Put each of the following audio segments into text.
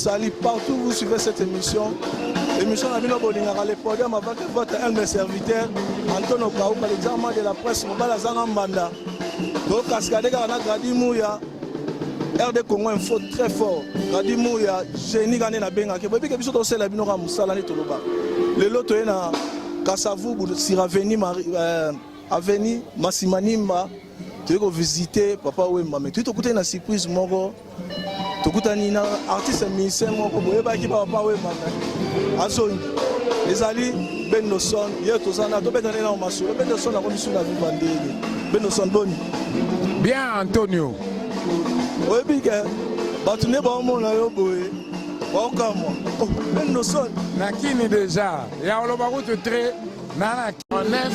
salue partout où vous suivez cette émission. Émission na bino bolingaka le podium avec votre humble serviteur Antonio Kauka, le diamant de la presse, mobali azanga mbanda. To cascade kaka na Gradi Mouya. RD Congo info très fort. Gradi Mouya, génie kane na bengaki. Boyebi ke biso tosala bino kaka mosala nde toloba. Lelo toye na Kasavubu sur avenue Marie avenue Masimanimba toye kovisite Papa Wemba mais toye tokutani na surprise moko tokutani na artiste musicien moko boyebaki ba Papa Wemba mais azongi ezali Bendoson ye toza na tobetani na masolo Bendoson akomi su na viva ndenge Bendoson boni bien Antonio oyebi ke bato nde baomona yo boye baokamwa oh, Bendoson na kini deja ya oloba kutu tre na na 9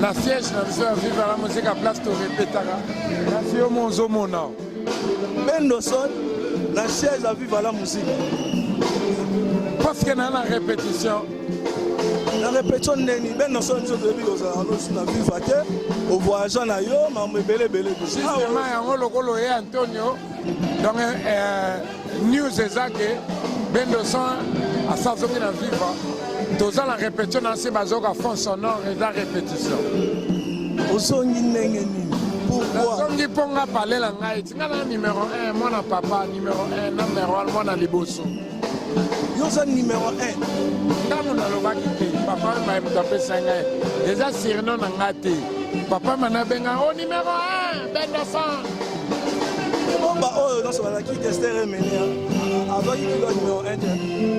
na siège na biso ya Viva la Musica place torepetaka kasi yo mo ozomona Bendoson na siège ya Viva la Musica parce que na na répétition na répétition ndeni Bendoson biso toyebi kozala nosu na Viva te ovoyagea na yo mambo ebele ebele justement yango lokola oye Antonio donc news eza ke Bendoson asa azongi na Viva toza na répétition na nse bazoka fond sonore eza répétition ozongi ndenge nini pourquoi nazongi mpo nga pale na ngai tinga na numéro 1 mwana papa numéro 1 na numéro 1 mwana liboso yo oza numéro 1 ntango nalobaki te papa Wemba moto apesa ngai eza surnom na ngai te papa Wemba nabenga o numéro 1 Bendoson ba oyo nyonso bazalaki Kester Emeneya azwaki kilo numéro 1 te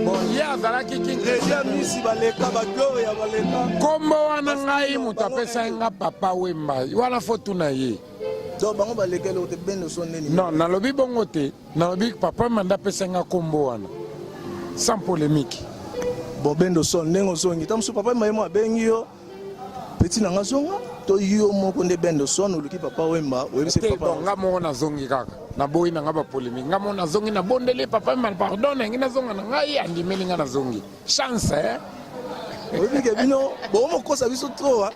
bon ye azalaki king Redia Misi baleka bagloria baleka nkombo wana ngai moto apesaki nga Papa Wemba wana fo tuna ye donc bango baleka eloko te Bendoson ndeni non nalobi bongo te nalobi Papa Wemba nde apesaki nga nkombo wana sans polémique bon Bendoson ndenge ozongi ta mosusu Papa Wemba ye mo abengi yo petit na nga zonga to yo moko nde Bendoson oluki Papa Wemba oyebisi te papa bon nga moko nazongi kaka naboyi na nga bapolémique nga moko nazongi nabondeli Papa Wemba pardon nangi nazonga na ngai andimeli nga nazongi chance eh? oyebi ke bino bokomokosa biso trop ah.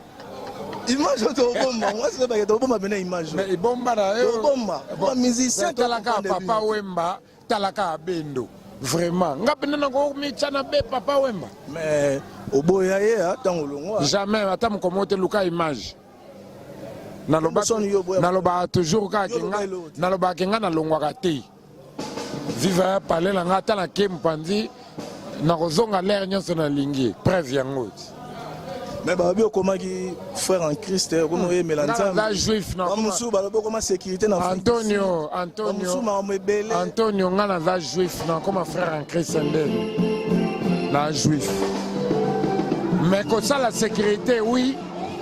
Image oyo tokobomba mwasi oyebake tokobomba pene image mais ebomba na yo tokobomba bamusicien talaka Papa Wemba talaka Bendo vraiment nga pene nakomitya na be Papa Wemba mais oboya ye ntango olongwa jamais ata mokomo te luka image nalobaka toujours kaka nalobaka ke nga nalongwaka te Viva ya pale na nga ata nake mopanzi nakozonga lere nyonso nalingi preuve yango ti mais balobi okomaki frère en Christ okomi oyemela nzambe juif bamosusu balobi okoma sécurité na Antonio Antonio bamosusu makambo ebele Antonio nga naza juif nakoma frère en Christ ndeni na juif mais kosala sécurité oui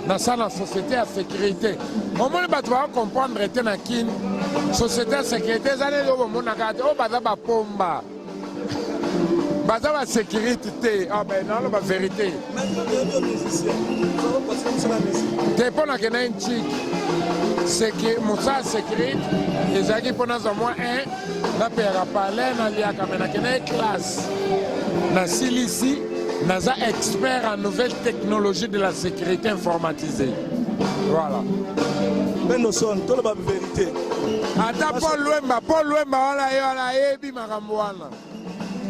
nasala na société ya sécurité omoni bato bakocomprendre te na kini société ya sécurité eza neti oyo bomonaka te oyo baza bapomba baza basécurité te ah ben naloba vérité te mpo nakenda ntiki mosala ya sécurité ezalaki mpo nazwa mwa 1 napeyaka palais naliaka me nakendaki classe nasilisi naza expert en nouvelle technologie de la sécurité informatisée voilà Bendoson toloba vérité ata Paul Wemba Paul Wemba wana ye wana ayebi makambo wana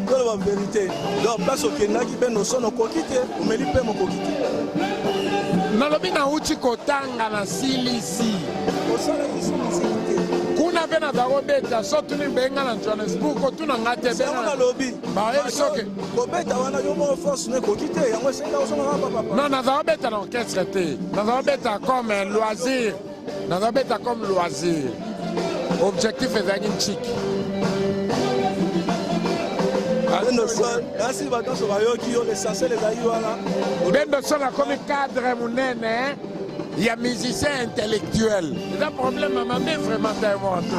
toloba vérité donc place okendaki Bendoson okoki te omeli mpe mokoki te nalobi nauti kotanga na silisi osalaki so miziki te kuna mpe naza kobeta so tuni benga na Johannesburg kotuna nga te yango nalobi bayebi soki kobeta wana yo moko force no ekoki te yango esenga ozongaka papa non naza kobeta na orchestre te naza kobeta comme loisir naza kobeta comme loisir objectif ezalaki ntiki Merci bato nyonso bayoki yo l'essentiel ezalaki wana Bendoson akomi cadre monene ya musicien intellectuel eza problème ya mabe vraiment temo anto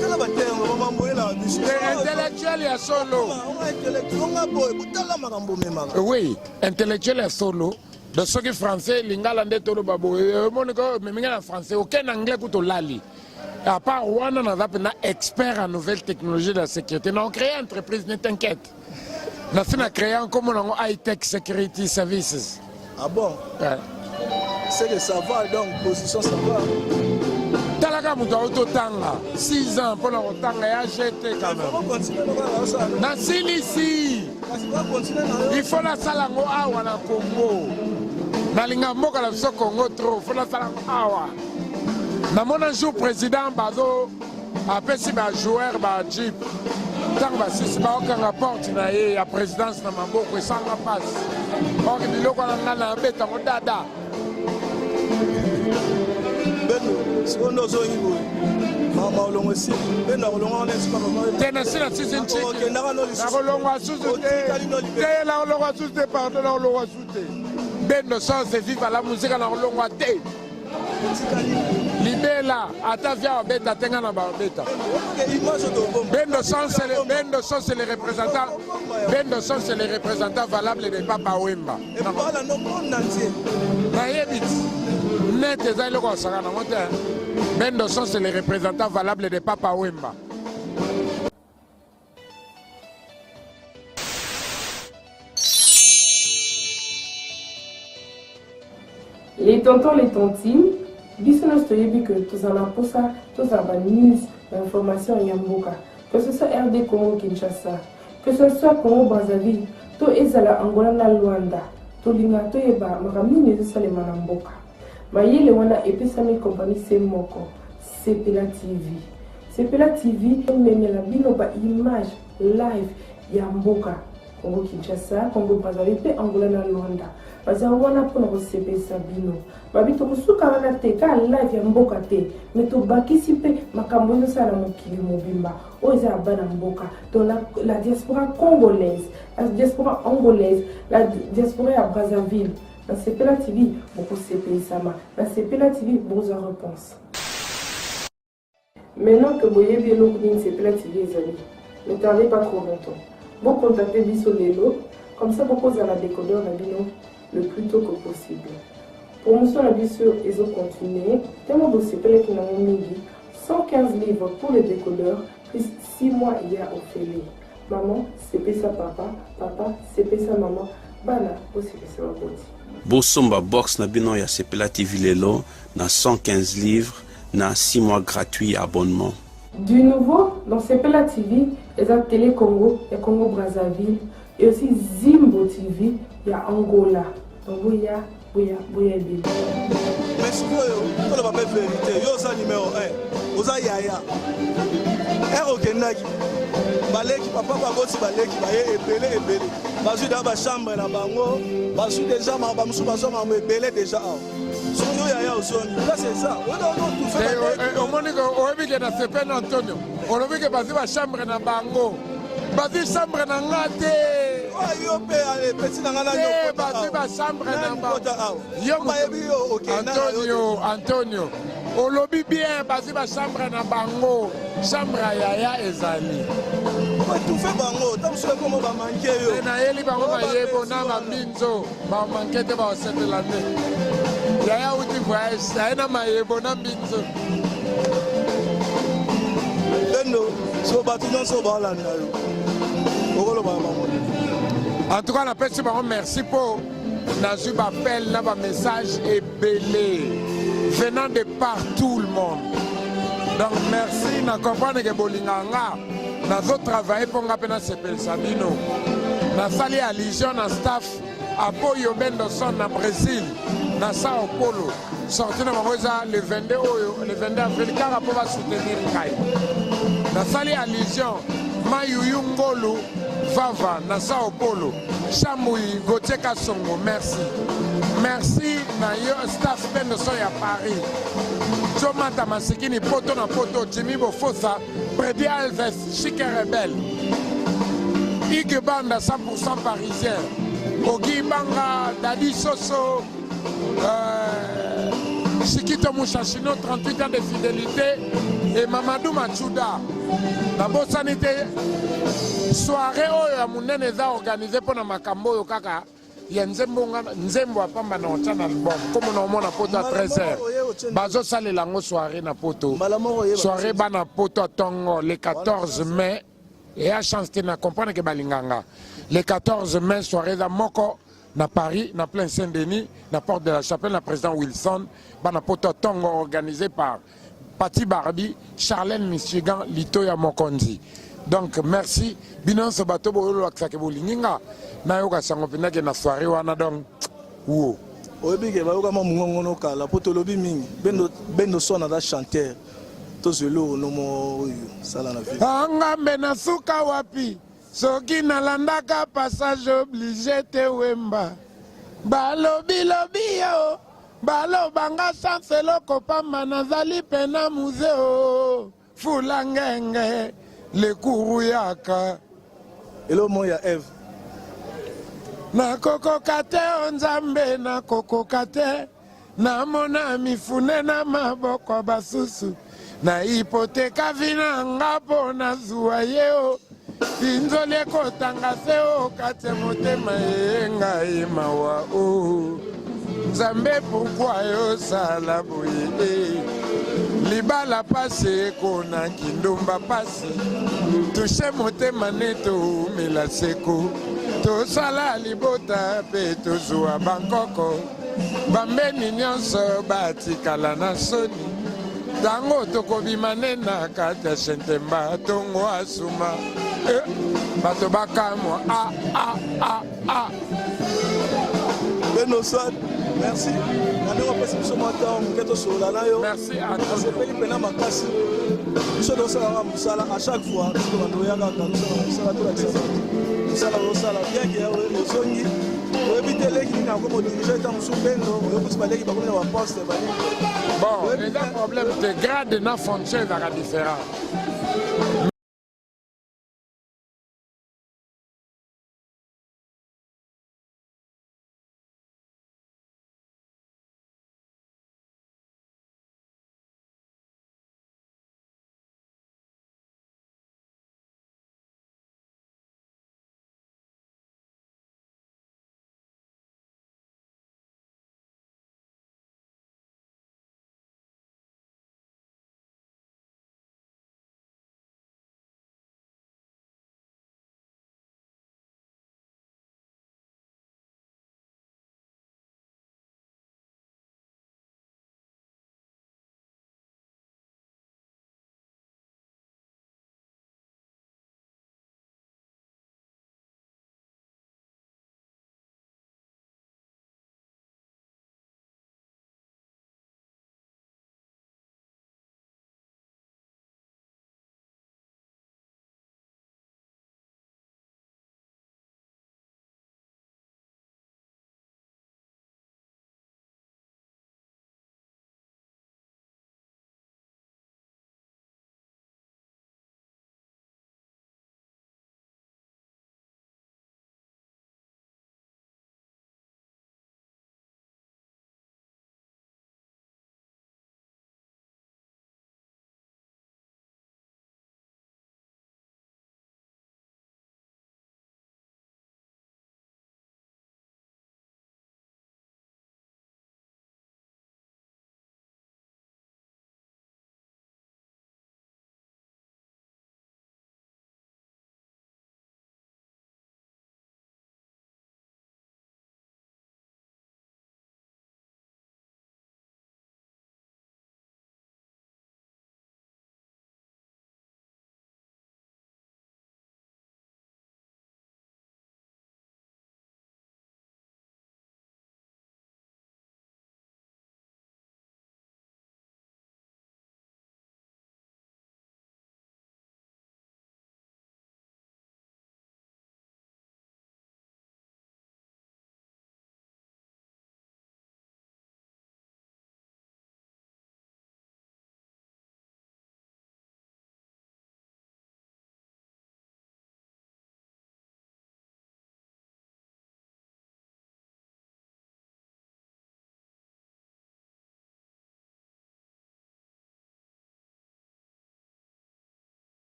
tala baterme bamambo oyelaka biso intellectuel ya solo onga boye botala makambo omemaka oui intellectuel ya solo donc soki français lingala nde toloba boye omonika omeminga na français okende anglais kuta olali à part wana naza mpena expert en nouvelle technologie de la sécurité na ocréer entreprise ne t'inquiète nasi na créé nkombo nango Hightech Security Services ah bon ouais. C'est que ça va donc position ça va talaka Kaka moto auti otanga 6 ans mpo na kotanga ya gt quand même. Nasilisi. Il faut nasala yango awa na Congo. Nalinga mboka na biso Congo trop, faut nasala yango awa. Namona jour président bazo apesi ba joueur ba jeep ntango basisi baokanga porte na ye ya présidence na maboko esanga mpasi or biloko wana ngai nabeta yango dada Bendo, sikoyo nde ozongi boye mama olongo esili bendo akolonga wana esika te nasi nasisi ntiki nakolongwa susu te te nakolongwa susu te pardon nakolongwa susu te bendo sans viva la musica nakolongwa te libela ata via obeta te nga na babeta bendo sans bendo sans c'est le représentant bendo sans c'est le représentant valable de papa wemba nayebi ti net eza eloko asaka nango te bendo sans c'est le représentant valable de papa wemba. Les tontons, les tontines, biso nyonso toyebi que tozala na mposa tozala ba news, ba information ya mboka, que ce soit RD Congo Kinshasa, que ce soit Congo Brazzaville to ezala Angola na Luanda, tolingaka toyeba makambo nini ezosalema na mboka. Mayele wana epesami compagnie se moko, Sepela TV. Sepela TV ememela bino ba image live ya mboka Congo Kinshasa, Congo Brazzaville mpe Angola na Luanda. Baza wana mpo na kosepelisa bino. Babi tokosuka wana te, kaka live ya mboka te, mais tobakisi mpe makambo ezosala na mokili mobimba oyo eza ya bana mboka. Donc la, la diaspora congolaise, la diaspora angolaise, la diaspora ya Brazzaville, na Sepela TV bokosepelisama, na Sepela TV bokozwa reponse. Maintenant que boyebi eloko nini Sepela TV ezali, ne tardez pas trop longtemps. Bo contacter biso lelo, comme ça bokozala décodeur na bino le plus tôt que possible. Promotion na biso ezo continuer, tellement bosepelaki nango mingi, 115 livres pour le décodeur plus 6 mois ya ofele. Maman sepesa papa, papa sepesa maman, bana bosepesa baboti. Bosomba box na bino ya Sepela TV lelo na 115 livres na 6 mois gratuit ya abonnement. Du nouveau dans Sepela TV eza Tele Congo ya Congo Brazzaville et aussi Zimbo TV ya Angola. Donc boya boya boya ebele. Mais sikoyo toloba mpe verité, yo oza numero 1, oza yaya ere okendaki baleki papa baboti baleki baye ebele ebele bazwi deja bachambre na bango bazwi deja bamosusu bazwa makambo ebele deja awa soki yo yaya ozongi place eza omoni oyebi ke na sepe na antonio olobi ke bazwi bachambre na bango bazwi chambre na nga te yo mpe peti na nga te bazwi bachambre na bango yo bayebi yo antonio antonio olobi bien bazwi bachambre na bango chambre ya yaya ezali etufe bango ta mosusu ekoma bamanke yo nayeli bango mayebo na bambinzo bamanke te bakosepela nde yaya uti voyage aye na mayebo na mbinzo bendo so bato nyonso baolanda yo okoloba na bango. En tout cas napesi bango merci mpo nazwi baappel na bamessage ebele venant de partout le monde. Donc merci na comprendre ke bolinga nga nazo travailler mpo nga mpe nasepelisa bino. Nasali allusion na staff Apoyo Bendoson na Brésil na Sao Paulo. Sortie na bango eza le 22 oyo, le 22 avril kaka mpo basoutenir ngai. Nasali allusion Mayuyu Ngolu Vava na Sao Paulo, Chambuyi Gauthier Kasongo, merci. Merci na yo staff Bendoson ya Paris. Jomata Masikini poto na poto, Jimmy Bofosa, Brady Alves, Chic Rebelle. Hugues Banda 100% parisien. Ogi Banga, Dadi Soso, euh, Chiquito Mouchachino, 38 ans de fidélité, et Mamadou Machuda. nabosani te soirée oyo ya monene eza organise mpo na makambo oyo kaka ya nzembo nga nzembo ya pamba na otya na album komo na omona poto ya 13 heures bazosalela yango soirée na poto soirée bana poto ya tongo le 14 mai eya chance te na comprendre ke balinga nga le 14 mai soirée eza moko na Paris na plein Saint-Denis na porte de la Chapelle na président Wilson bana poto ya tongo organisé par. Pati Barbi, Charlène Michigan, Litoya Mokonzi. Donc merci bino nyonso bato boyolakisaka bolingi nga nayoka sango mpenza ke na soirée wana donc wo. Oyebi ke bayoka mwa mongongo no kala mpo tolobi mingi bendo, bendo son aza chanteur tozwa eloko no mo oyo sala na vie. Angambe na suka wapi soki nalandaka passage oblige te wemba balobi lobi yo baloba nga sans eloko pamba nazali pena muze o fula ngenge lekuru yaka Eloko moko ya Eve. Nakokoka te o Nzambe, nakokoka te namona mifune na maboko basusu na hipoteka vi na nga mpo nazua ye o pinzoli ekotanga se o kati ya motema ye ngai mawa o Nzambe pourkui yosala boye e libala pasi ekona kindumba pasi tushe motema ne toumela seko tosala libota mpe tozwa bankoko bambeni nyonso batikala na soni ntango tokobima ne na kati ya shentemba tongo asuma eh, bato bakamwa a a a a Beno Swad, merci na ndenge opesi biso mwa ntango moke tosolola na yo. Nasepeli mpena makasi. Biso tosalaka mosala à chaque fois, biso tobanda oya kaka tosalaka mosala, tolakisa bato mosala ozosala bien ke ozongi oyebi te leki nini akoma odirige ntango mosusu bendo oyokuti baleki bakomi na baposte banini. Bon, eza problème te, grade na fonction ezalaka différent.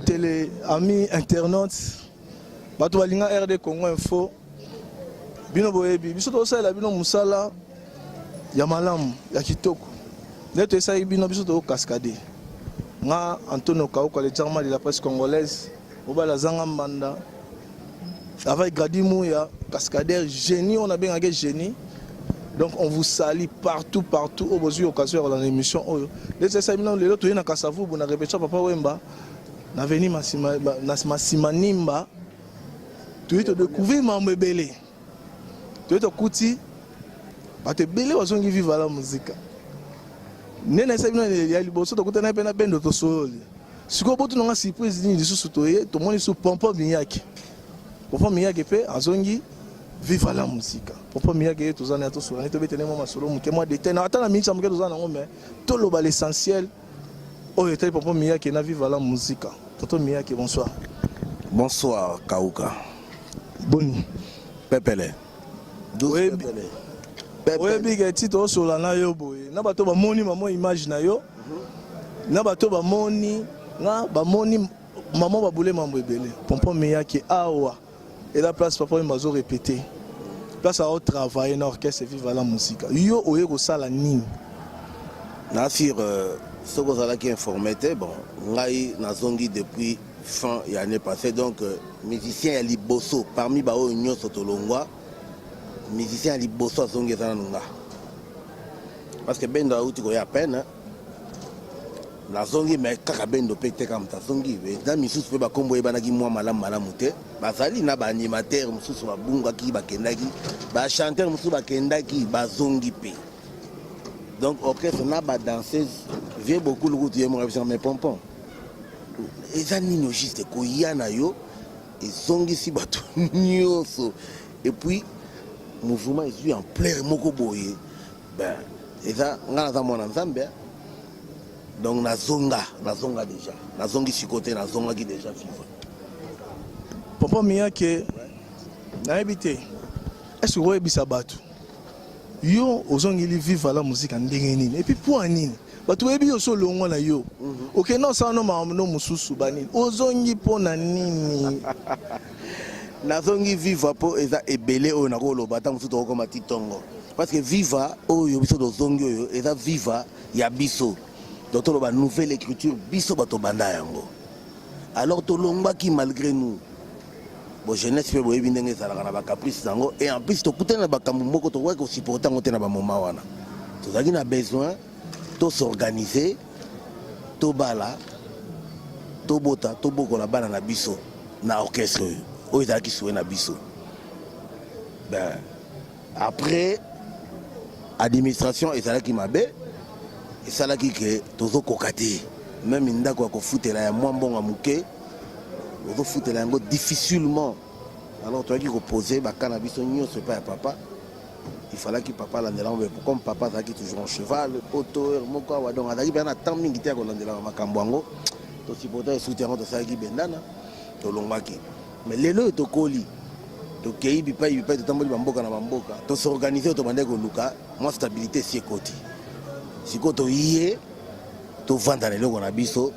télé, ami internaute, bato balinga RD Congo Info, bino boyebi biso tosalela bino mosala ya malamu ya kitoko nde toyesaki bino. Biso tokokaskade nga Antonio Kauka, le chairman de la presse congolaise, mobali azanga mbanda, avec Gradi Mouya, cascadeur génie, on a bien génie. Donc on vous salue partout, partout oyo bozwi occasion ya kolanda émission oyo. Nde toyesaki bino, lelo toye na Kasavubu na répétition Papa Wemba na veni Masimanimba. Toye todécouvrir mambo ebele, toye tokuti bato ebele bazongi Viva la Muzika. Nde nayesaki bino ya liboso, tokutana mpe na Bendo, tosololi. Sikoyo botunanga surprise nini lisusu? Toye tomoni su Pompo Miyake. Pompo Miyake mpe azongi Viva la Muzika. Pompo Miyake ye toza na ye, tosola nde tobetele mwa masolo moke, mwa détail na ata na miniti ya moke toza nango, mais toloba l'essentiel oyo etali Pompo Miyake na Viva la Muzika. Tonton Miyake, bonsoir. Bonsoir, Kauka. Boni? Pepele. Oyebi oyebi ke ti tosola na yo boye na bato bamoni mamo image na yo, na bato bamoni nga, bamoni mama babule mambo ebele. Pompon Miyake awa eza place papa oyo bazo répéter, place aotravaille na orchestre Viva la Musica. Yo oye kosala nini? Nasir, soki ozalaki informé te, bon, ngai nazongi depuis fin ya année passée. Donc musicien ya liboso parmi baoyo nyonso tolongwa, musicien ya liboso azongi eza nanu nga, parce que Bendo auti koya peine. Nazongi, mais kaka Bendo mpe te, kaka moto azongi na misusu mpe bakombo oyebanaki mwa malamu malamu te. Bazali na baanimateur mosusu babungaki, bakendaki, bachanteur mosusu bakendaki, bazongi mpe. Donc orchestre na badanseuse, vieux Bokulu kutu ye moko abisaka: "Mais Pompon, eza nini au juste koya na yo ezongisi bato nyonso?" Et puis mouvement ezwi ampleur moko boye. Ben, eza nga naza mwana Nzambe, donc nazonga, nazonga déjà, nazongi sikoyo te, nazongaki déjà Viva. Papa Miyake, nayebi te, est-ce oyebisa bato yo ozongeli Viva la Musica ndenge nini? Et puis mpo ya nini? Bato bayebi yo so olongwa na yo, okende osala no makambo no mosusu banini, ozongi mpo na nini? Nazongi Viva mpo eza ebele oyo nakoloba, ata mosusu tokokoma ti ntongo, parce que Viva oyo biso tozongi oyo eza Viva ya biso. Donc toloba nouvelle écriture, biso bato banda yango. Alors tolongwaki malgré nous. Bon, jeunesse mpe boyebi ndenge ezalaka na bacaprice yango. Et en plus tokutani na bakambo moko tokoki kosupporte yango te. Na bamoma wana tozalaki na besoin tos'organiser, tobala, tobota, tobokola bana na biso na orchestre oyo oyo ezalaki souhait na biso. Ben, après administration ezalaki mabe, esalaki ke tozokoka te. Même ndako ya kofutela ya mwa mbongo ya moke, ozofutela yango difficilement. Alors toyaki kopose baka na biso nyonso epai ya papa. Il fallaki papa alandela yango. Comme papa azalaki toujours en cheval, poto heure moko awa, donc azalaki mpenza na temps mingi te ya kolandelaka makambo yango. Tosupporta esuti yango, tosalaki bendana, tolongwaki. Mais lelo oyo tokoli, tokei bipai bipai, totamboli bamboka na bamboka, tos'organiser oyo tobandaki koluka, mwa stabilité esi ekoti. Sikoyo toye tovanda na eloko na biso,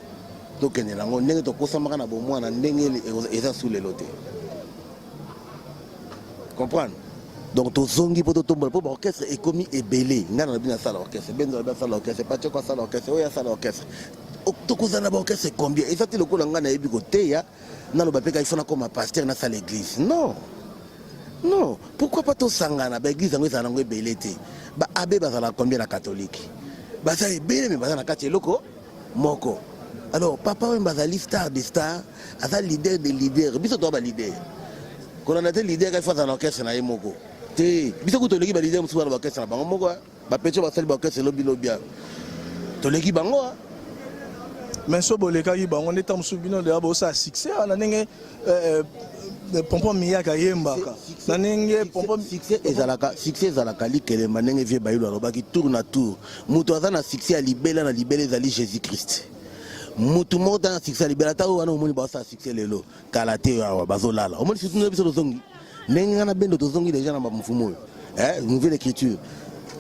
tokende nango ndenge tokosamaka na bomwana, ndenge eza su lelo te, comprendre. Donc tozongi mpo totombola, mpo baorchestre ekomi ebele. Ngai na bino asala orchestre, Bendo na asala orchestre, Patioko asala orchestre, oyo asala orchestre, tokozala na baorchestre combien? Eza te lokola ngai nayebi koteya, naloba mpe kai fo nakoma pasteur, nasala église. Non, non, pourquoi pas tosangana? Baéglise yango ezala nango ebele te. Baabbé bazala combien na catholique? Baza ebele, mais baza na kati eloko moko. Alors Papa Wemba azali star de star, aza leader de leader. Biso toza baleader, kolanda te leader kai fo azala na orchestre na ye moko te. Biso kutu toleki baleader mosusu bana baorchestre na bango moko. Bapetio basali baorchestre elobi lobi, toleki bango. Mais so bolekaki bango nde ntango mosusu bino deya bosala succès na ndenge Pompon Miyaka ayembaka na ndenge Pompon. Succès ezalaka, succès ezalaka likelemba. Ndenge vieux Bayilo alobaki, tour na tour. Moto aza na succès ya libela na libela ezali Jésus Christ. Motu moko ta na succès ya libela ata oyo wana omoni baosala succès lelo, kala te awa bazolala. Omoni surtout nde biso tozongi ndenge nga na Bendo tozongi déjà na bamofumu oyo, nouvelle écriture.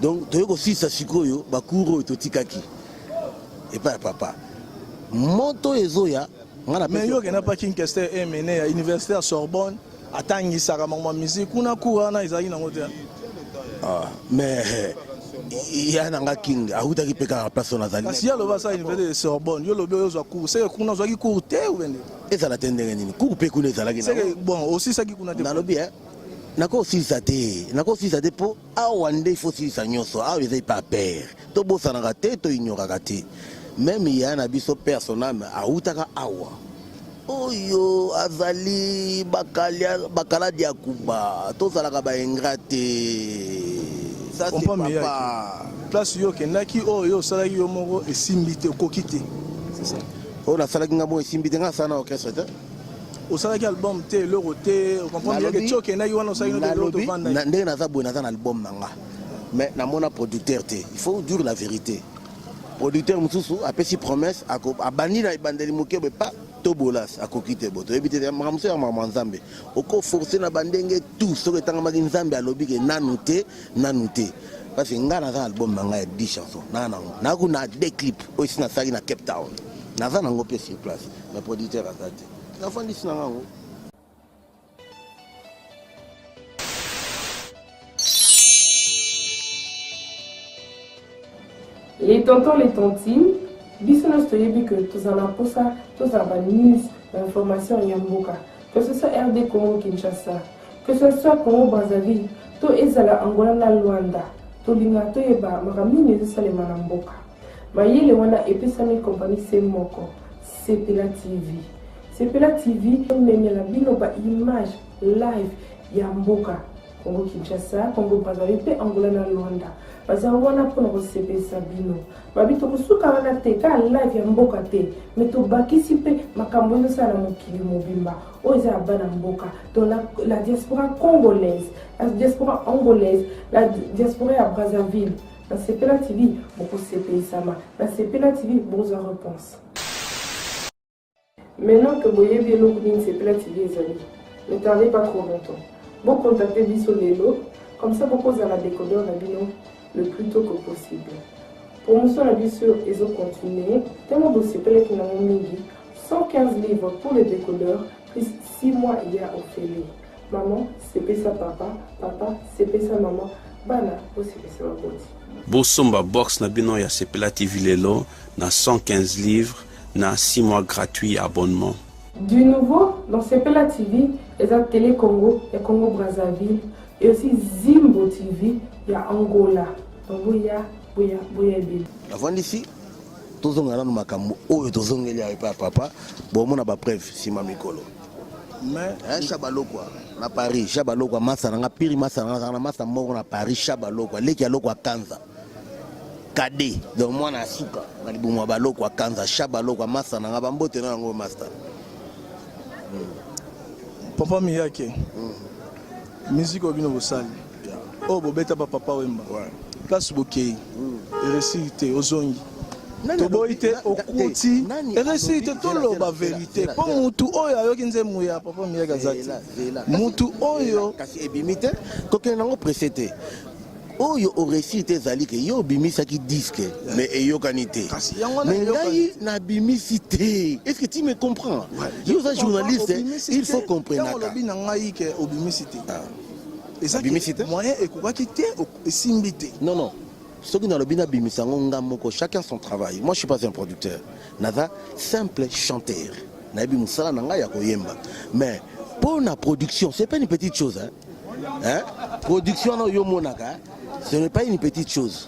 Donc toyei kosilisa sikoyo bacours oyo totikaki epai ya papa. Moto oyo ezoya. Nga na Mais yo okenda pa King Kester Emene ya université ya Sorbonne atangisaka makambo ya musique kuna cours wana ezalaki nango te. Ah, mais ya na nga King awutaki mpe kaka place oyo nazali. Kasi ye alobi asala université de Sorbonne, yo olobi oyo ozwa cours, seke kuna ozwaki cours te ou bien? Ezala te ndenge nini? Cours mpe kuna ezalaki na. Seke bon, osilisaki kuna te. Nalobi eh, nakosilisa te, nakosilisa te mpo awa nde il faut silisa nyonso, awa eza epa père. Tobosanaka te, to ignoraka te. Meme yaya na biso père son ame awutaka awa. Oyo azali bakaladi ya kuba, tozalaka ba ingrat te. Ça c'est papa. Place yo okendaki oyo yo osalaki yo moko esimbi te, okoki te. C'est ça. Oyo nasalaki nga moko esimbi te, nga nasala na orchestre te. Osalaki album te, eloko te, ocomprendre que ti okendaki wana osalaki no te eloko tovandaki. Ndenge naza boye naza na album na nga. Mais namona producteur te. Il faut dire la vérité. Producteur mosusu apesi promesse abandi na ebandeli moke boye pa to bolas akoki te bo toyebi te makambo mosusu ya makambo ya Nzambe oko forcer na bandenge tout soki etangamaki Nzambe alobi ke nanu te nanu te parce que nga naza na album na ngai ya 10 chansons naa nango naku na deux clips oyo esi nasalaki na Cape Town naza nango mpe sur place mais producteur aza te nafandisi na ngango. Les tontons, les tontines, biso nyonso toyebi que tozala na mposa tozala ba news, ba information ya mboka, que ce soit RD Congo Kinshasa, que ce soit Congo Brazzaville to ezala Angola na Luanda, tolingaka toyeba makambo nini ezosalema na mboka. Mayele wana epesami compagnie se moko, Sepela TV. Sepela TV ememela bino ba image live ya mboka Congo Kinshasa, Congo Brazzaville mpe Angola na Luanda. Baza wana mpo na kosepelisa bino. Babi tokosuka wana te, kaka live ya mboka te, mais tobakisi mpe makambo ezosala na mokili mobimba oyo eza ya bana mboka. Donc la, la diaspora congolaise, la diaspora angolaise, la diaspora ya Brazzaville, na Sepela TV bokosepelisama, na Sepela TV bokozwa reponse. Maintenant que boyebi eloko nini Sepela TV ezali, ne tardez pas trop longtemps. Bo contacter biso lelo, comme ça bokozala décodeur na bino le plus tôt que possible. Promotion na biso ezo continuer, tellement bosepelaki nango mingi, 115 livres pour le décodeur plus 6 mois ya ofele. Maman sepesa papa, papa sepesa maman, bana bosepesa baboti. Bosomba box na bino ya Sepela TV lelo na 115 livres na 6 mois gratuit ya abonnement. Du nouveau dans Sepela TV eza Tele Congo ya Congo Brazzaville et aussi Zimbo TV ya Angola. Donc boya boya boya ebele. Navandisi tozonga nanu makambo oyo tozongeli awa epai ya papa bomona ba preuve nsima mikolo. Mais eh, Shabalokwa na Paris, Shabalokwa masa na nga piri masa na nga na masa moko na Paris, Shabalokwa leki ya lokwa Kanza. Kade donc mwana ya suka na libumu ya balokwa Kanza, Shabalokwa masa na nga bambote na yango master. Papa Miyake, musique oyo bino bosali oyo bobeta ba Papa Wemba place bokei eresili te ozongi toboyi te okuti eresili te toloba verite mpo mutu oyo ayoki nzembo ya Papa Miyake aza te mutu oyo kasi ebimi te kokende nango presse te oyo oresir te ezali ke yo obimisaki disque mais eyokani te mais ngai nabimisi te est ce que tu me comprends yo oza journaliste il faut comprenaka olobi na ngai ke obimisi te ezabimisi te moyen ekokaki te esimbi te non non soki nalobi nabimisa yango nga moko chacun son travail moi je suis pas un producteur naza simple chanteur nayebi mosala na ngai ya koyemba mais mpo na production c'est pas une petite chose hein? Hein? Production wana yo monaka, ce n'est pas une petite chose.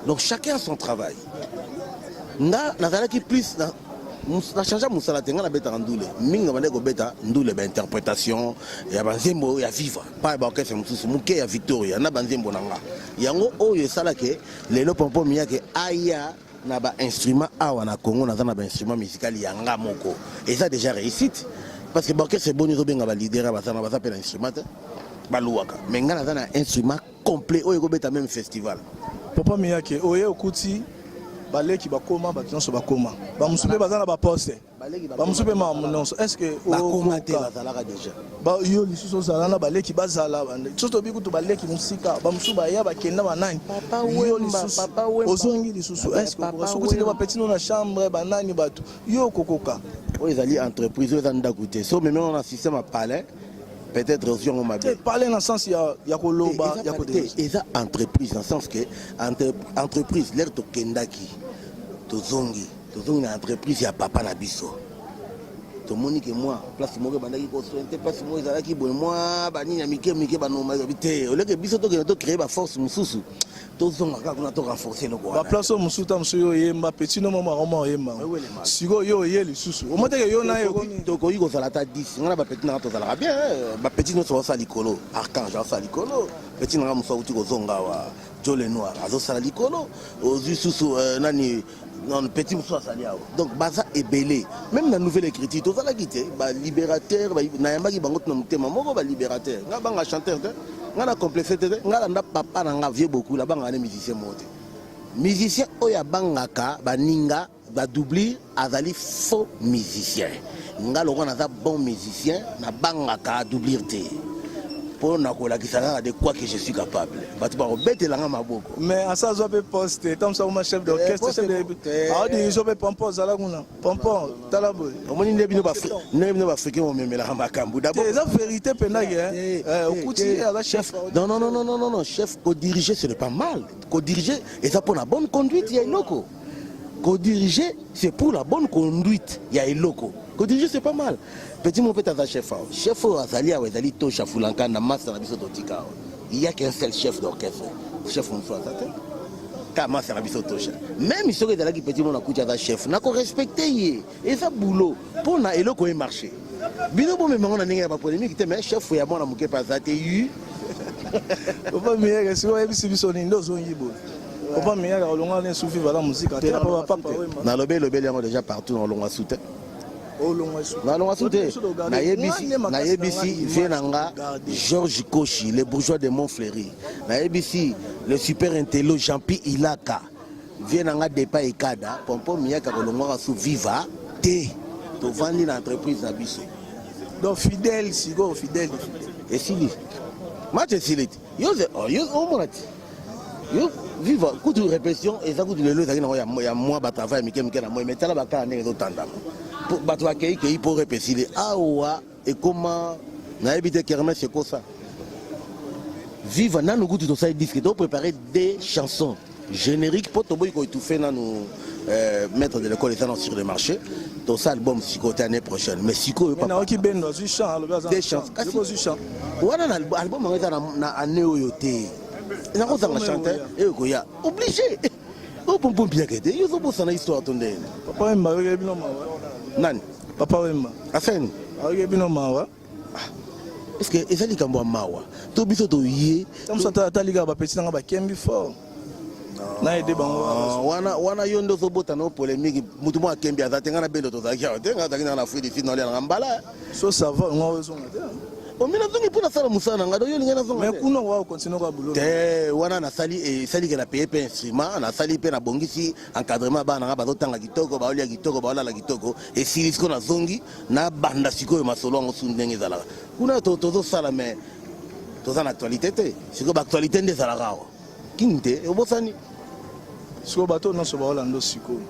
Donc chacun son travail. Nga nazalaki plus na na changea mosala te nga nabetaka ndule mingi nabandaki kobeta ndule bainterprétation ya banzembo ya viva pa ya baorchestre mosusu moke ya victoria na banzembo na nga yango oyo esalake lelo pompo miyake aya na ba instrument awa na Congo naza na ba instrument musical ya nga moko eza déjà réussite parce que baorchestre eboni ezobenga ba leader baza na baza mpe na instrument te baluwaka mais nga naza na instrument complet oyo ekobeta même festival. Papa Miyake oye okuti baleki bakoma bato nyonso bakoma bamosusu mpe baza na baposte bamosusu mpe makambo nyonso est ce que bakoma te bazalaka déjà yo lisusu ozala na baleki bazala soki tobi kutu baleki mosika bamosusu baya bakenda banani yo lisusu ozongi lisusu est ce que soki otindi bapeti no na chambre banani bato yo okokoka. Oyo ezali entreprise, oyo eza ndako te. So omemi yango na système ya palais, peut-être ozwi yango mabe. Te, palais na sens ya koloba, ya ko te, eza entreprise na sens que entreprise lere tokendaki, tozongi, tozongi na entreprise ya papa na biso. Tomoni ke mwa place moko ebandaki kosointe, place moko ezalaki boye, mwa banini ya mike mike banoma te. Oleke biso tokende tocree baforce mosusu, tozonga kaka kuna, torenforce eloko wana. Baplace oyo mosusu, ta mosusu yo oyemba, petit no mama akoma oyemba, sikoyo yo oye lisusu omoteke yo na ye. Tokoki kozala ata 10. Ngai na bapetit nanga tozalaka bien. Bapetit nyonso bazosala likolo. Archange azosala likolo, petit nanga mosusu auti kozonga awa, Jo le Noir azosala likolo. Ozwi susu nani? Non, petit mosusu azali awa. Donc baza ebele. Même na nouvelle écriture tozalaki te, balibérateur nayambaki bango tina motema moko. Balibérateur, nga banga chanteur te, nga na complexe te. Te, nga landa papa na nga, vieux Bokul, abangaka ne musicien moko te. Musicien oyo abangaka baninga badoublir azali faux musicien. Nga lokola naza bon musicien, nabangaka doublir te, mpo na kolakisa kaka de quoi que je suis capable. Bato bakobetelanga maboko. Mais asa azwa mpe poste, ta mosu akoma chef d'orchestre, chef de aodirige mpe. Pompon azala kuna, Pompon tala boye. Omoni nde bino, ndenge bino baafricain bomemelaka makambo. D'abord eza vérité mpendaki okuti aza chef. Non, non, non, non, non, non, chef, kodiriger, ce n'est pas mal. Kodiriger eza mpo na bonne conduite ya eloko. Kodiriger, c'est pour la bonne conduite ya eloko. Kodiriger, c'est pas mal. Petit mo mpe aza chef awa. Chef oyo azali awa ezali Tosha Fulankanda, masa na biso totika awa. Il y a qu'un seul chef d'orchestre, chef mosusu aza te, ka masa na biso Tosha. Même soki ezalaki petit mo nakuti aza chef, nakorespecte ye. Eza boulot mpo na eloko emarché. Bino bomemango na ndenge ya bapolémique te, mais chef ya mwana moke mpe aza te yu. Papa Miyaka, sikoyo oyebisi biso nini nde ozongi boye? Papa Miyaka olonga ne sufi vala muzika te, papa papa Wemba. Nalobi, elobeli yango déjà partout, nalongwa su te. Nalongwa su te. Nayebisi, nayebisi vie na nga Georges Koshi, le bourgeois de Montfleury. Nayebisi le super intello Jean-Pi Ilaka, vie na nga Depa Ekada, Pompo Miyaka kolongwaka su Viva te. Tovandi na entreprise na biso. Donc fidèle, sikoyo fidèle. Esili match, esili te. Yo omona ti yo Viva kutu répétition eza kutu lelo, ezalaki nango ya mwa batravail mike mike na moi, mais tala bakala ndenge ezotandama, bato bakei kei mpo répétile awa. Ekoma nayebi te, kermesse ekosa Viva nanu kutu. Tosali disque, topréparé des chansons générique mpo toboyi koétouffe nanu. Maître de l'école eza na sur le marché. Tosala album sikoyo te, année prochaine. Mais sikoyo naoki Bendo azwi chant, alobi aza des chants wana na album yango eza na année oyo te. Nakozanga chanteur eyo koya obligé oyo Pompon Mpiaka te. Yo ozobosana histoire to ndenge? Papa Wemba ayoki bino mawa. Nani? Papa Wemba. Afeni. Ayoki bino mawa. Est ce que eza likambo ya mawa to biso toye? Mosu atali kaka bapeti nanga bakembi fort na ede bango. Wana wana yo nde ozobota na polémique. Mutu moko akembi aza te. Ngai na Bendo tozalaki awa te. Ngai azalaki nanga na Afrique du Sud, naolia nanga mbala. So ça va, ngo ozonga te. Omi nazongi mpo nasala mosala na ngai. Do yo olingai nazonga? Mais kuna owa ocontinue kwa boulot. Te, wana nasali, esalike na paye mpe instrument, nasali mpe nabongisi encadrement ya bana nanga. Bazotanga kitoko, baolia kitoko, baolala kitoko. Esili sikoyo, nazongi nabanda sikoyo masolo yango su ndenge ezalaka kuna. Tozosala, mais toza na actualité te. Sikoyo baactualité nde ezalaka awa kini te, obosani. Sikoyo bato nyonso baolanda sikoyo,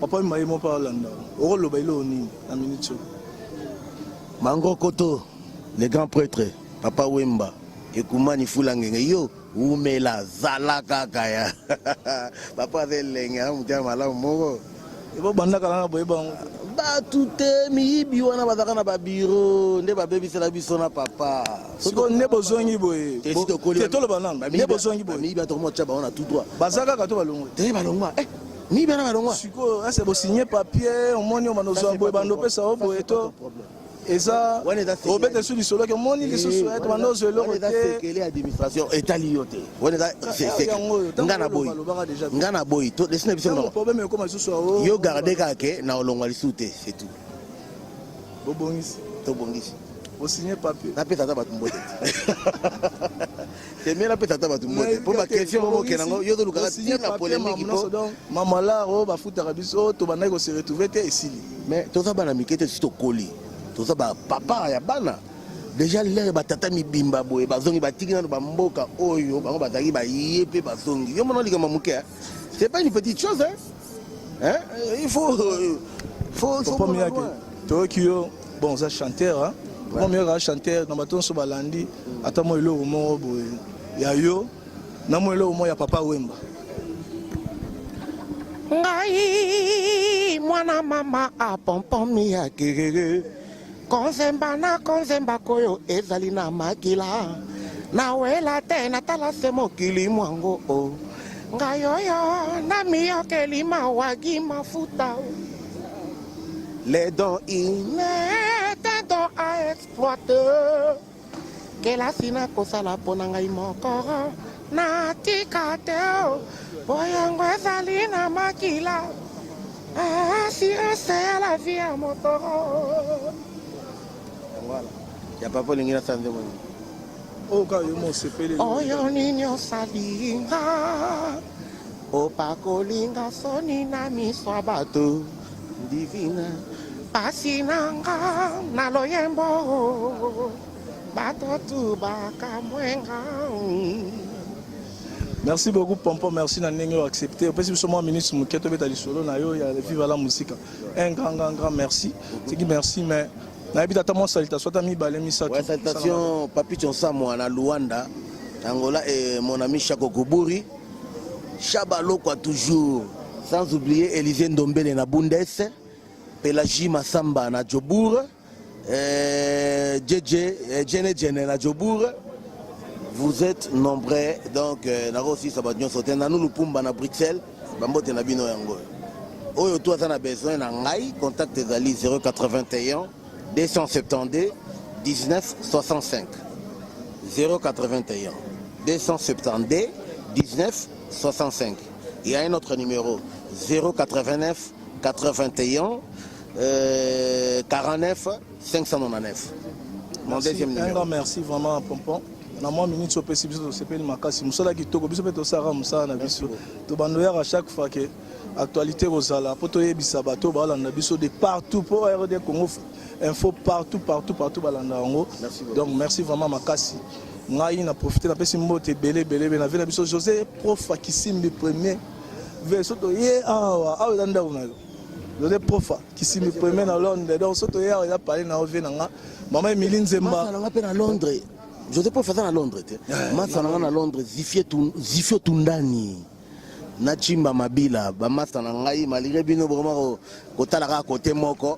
papa Wemba ye mo mpe aolanda, okoloba eloko nini na minute oyo? Mangokoto, le grand prêtre Papa Wemba ekumani fula ngenge yo umela zala kaka ya papa. Aza elenge, aza moto ya malamu moko. Ebobandaka na boye bango. Bato te, miyibi wana bazalaka na babiro nde babebisela biso na papa. Sikoyo nde bozongi boye te, toloba nanu nde bozongi boye. Miyibi atokoma otya bango na tout droit. Baza kaka to balongwe? Te, balongwa. Miyibi wana balongwa. Sikoyo ese bosigne papier, omoni oyo bandozwa boye, bandopesa o boye to eza obete su lisolo ke omoni lisusu ete bandozwa eloko te. Sekele administration etali yo te. Wana eza nga na boyi, nga na boyi lesi na biso. Problème ekoma lisusu. Yo garde kaka ke na olongwa lisusu te, c'est tout. Bobongisi. Tobongisi. Osigne papier. Napesa ata bato mbote te, me napesa ata bato mbote mpo baquestion moko okende yango, yo tolukaka tina polémique mpo Mama oyo bafutaka biso, tobandaki kose retrouve te, esili. Mais toza bana mike te, soki tokoli toza bapapa ya bana déjà. Lere batata mibimba boye bazongi, batiki nano bamboka oyo bango bazalaki, baye mpe bazongi. Yo mona likambo moke, c'est pas une petite chose, hein? Hein? Il faut Papa Miyake, toyoki yo, bon oza chanteur, hein? Papa Miyake aza chanteur, na bato nyonso balandi, ata mwa eloko moko boye ya yo, na mwa eloko moko ya Papa Wemba. Ngai mwana mama apompon miyake konzemba na konzemba koyo ezali na makila nawela te natala se mokili mwango o ngai oyo namiyokeli mawagi mafuta Les dons il est un don à exploiter kelasi nakosala mpo na ngai moko natika te mpo yango ezali na makila assurance ya la vie ya moto. Yango ya papa olingi nasala nzembo nini? Oyo kaka yo mo osepeli. Oyo nini osalinga opakolinga soni na miso ya bato divina pasi na nga na loyembo bato tu bakamwenga. Merci beaucoup Pompon, merci na ndenge o accepter. Opesi biso mwa minutes moke tobeta lisolo na yo ya Viva la Musica. Un grand grand grand merci. Tiki merci mais nayebi tata mwa salutation ata mibale misato. Ouais, salutation Papi Chonsamwa na Luanda, Angola et mon ami Chako Kuburi. Chabalokwa toujours. Sans oublier Élisée Ndombele na Bundes, Pelagie Massamba na Djobourg. Euh, JJ, euh, Jene Jene na Jobourg, vous êtes nombreux, donc euh, nakosisa bato nyonso te. Nanu Lupumba na Bruxelles, bambote na bino yango. Oyo to aza na besoin na ngai, contact ezali 081 272 19 65. 081 272 19 65. Il y a un autre numéro 089 81 euh, 49 599. Mon merci, deuxième un numéro. grand merci vraiment Pompon. Na mwa minute opesi biso tosepeli makasi mosala kitoko biso mpe tosalaka mosala na biso tobando yaka chaque fois ke actualité kozala mpo toyebisa bato balanda biso de partout mpo RD Congo info partout partout partout balanda yango. Donc merci vraiment makasi ngai na profite napesi mbote ebele ebele ebele na vie na biso José Profa Kisimbi premier ve so toye awa awa eza ndako na yo José Profa Kisimbi premier na Londres donc so toye awa eza palais na yo vie na nga mama Emilie Nzemba Masa na nga mpe na Londres. José Profa aza na Londres te. Masa na nga na Londres Zifie Zifio Tundani na Chimba Mabila ba masa na ngai malgré bino vraiment kotala kaka côté moko.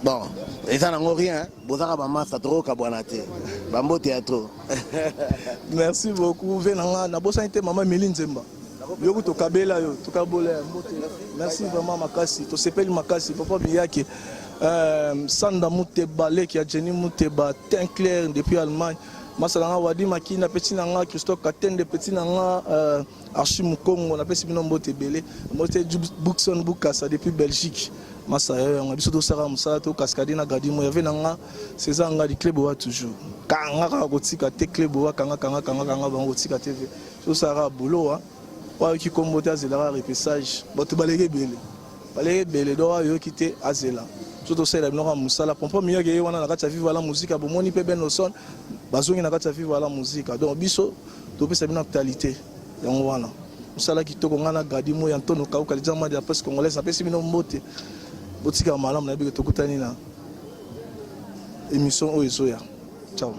Bon, eza nango rien, bozaka ba masa trop kabwana te. Ba mbote ya trop. Merci beaucoup ve na nga nabosani te mama Emilie Nzemba. Yo kutu tokabela yo, tokabola ya mbote. Merci vraiment makasi, tosepeli makasi papa Miyake. Sanda Muteba, leki ya Jenny Muteba, teint clair depuis Allemagne. Masa na nga Wadi Makina, petit na nga Christophe Katende, petit na nga Archie Mukongo, napesi bino mbote ebele. Mbote Bookson Bukasa depuis Belgique. Masa yo yango biso tosaka mosala to cascade na gadi moya ve na nga César Ngadi Cleboa toujours. Kanga kaka kotika te Cleboa kanga kanga kanga kanga bango kotika te ve. Tosaka boulot hein. Oyo ki kombo te azelaka repêchage. Bato baleki ebele. Baleki ebele donc ayoki te azela. So tosalela bino kaka mosala. Pompo Miyake ye wana na kati ya Viva la Musica bomoni pe Ben Lawson bazongi na kati ya Viva la Musica. Donc biso topesa bino actualité yango wana. Mosala kitoko ngai na Gadi Moya Antonio Kauka Lijama de la presse congolaise napesi bino mbote. Botika malamu nayebi ke tokutani na émission oyo ezoya. Ciao.